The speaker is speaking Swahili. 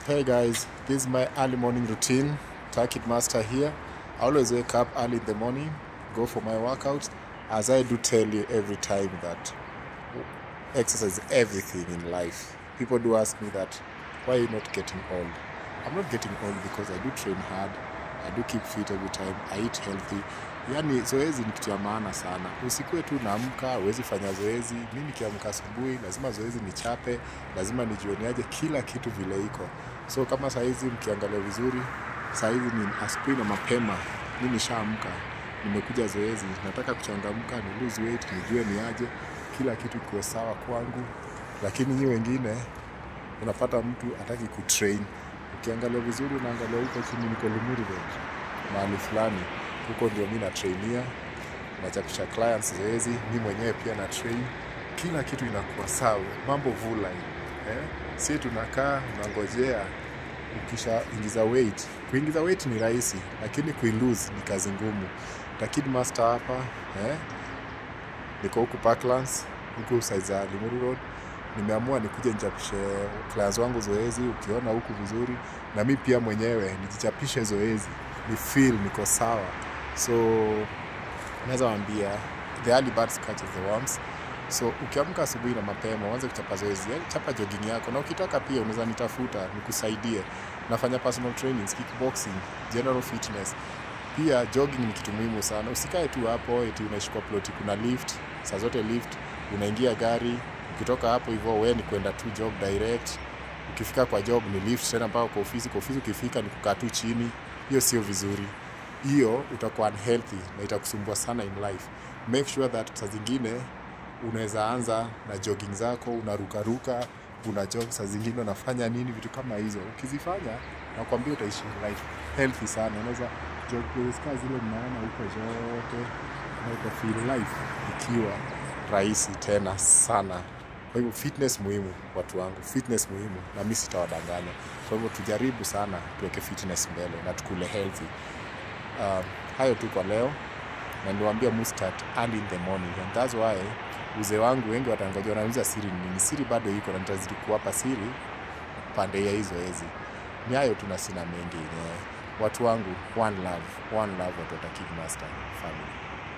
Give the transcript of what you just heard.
Hey guys, this is my early morning routine. Takid Master here. I always wake up early in the morning, go for my workouts. As I do tell you every time that exercise is everything in life. People do ask me that, why are you not getting old? I'm not getting old because I do train hard, I do keep fit every time, I eat healthy. Yani zoezi ni kitu ya maana sana. Usikuwe tu unaamka, huwezi fanya zoezi. Mimi nikiamka asubuhi, lazima zoezi nichape, lazima nijioniaje kila kitu vile iko. So kama saa hizi mkiangalia vizuri, saa hizi ni asubuhi na mapema, mimi nishaamka, nimekuja zoezi, nataka kuchangamka, ni lose weight, nijue ni aje, kila kitu kiko sawa kwangu. Lakini nyi wengine unapata mtu hataki kutrain. Ukiangalia vizuri unaangalia huko chini niko Limuru Road, mahali fulani. Huko ndio mimi natrainia, nachapisha clients zoezi, mimi mwenyewe pia na train. Kila kitu inakuwa sawa, mambo vulai. Si tunakaa unangojea ukisha ingiza weight. Kuingiza weight ni rahisi, lakini kuilose ni kazi ngumu. Takid Master hapa, niko huku Parklands, huku side za Limuru Road. Nimeamua nikuje nichapishe clients wangu zoezi, ukiona huku vizuri, na mi pia mwenyewe nijichapishe zoezi, ni feel niko sawa. So naweza waambia the early birds catches the worms. So ukiamka asubuhi na mapema uanze kuchapa zoezi, chapa jogging yako, na ukitaka pia unaweza nitafuta nikusaidie. Nafanya personal trainings, kickboxing, general fitness. Pia jogging ni kitu muhimu sana. Usikae tu hapo eti unaishi kwa ploti kuna lift, saa zote lift, unaingia gari, ukitoka hapo hivyo wewe ni kwenda tu job direct. Ukifika kwa job ni lift tena mpaka kwa ofisi, kwa ofisi ukifika ni kukaa tu chini. Hiyo sio vizuri. Hiyo utakuwa unhealthy na itakusumbua sana in life. Make sure that saa zingine unaweza anza na jogging zako, unarukaruka, una jog saa zingine unafanya nini, vitu kama hizo. Ukizifanya nakwambia utaishi life healthy sana. Unaweza jog places kama zile mnaona huko zote na uta feel life ikiwa rahisi tena sana. Kwa hivyo fitness muhimu watu wangu, fitness muhimu, na mimi sitawadanganya. Kwa hivyo tujaribu sana tuweke fitness mbele na tukule healthy. Hayo tu kwa leo, na niliwaambia mu start early in the morning, and that's why uzee wangu wengi watangoja, wanauliza siri ni nini. Siri bado iko na nitazidi kuwapa siri pande ya hizo zoezi. Ni hayo tu na sina mengi yenyewe. Watu wangu, one love, one love watu wa Takid Master family.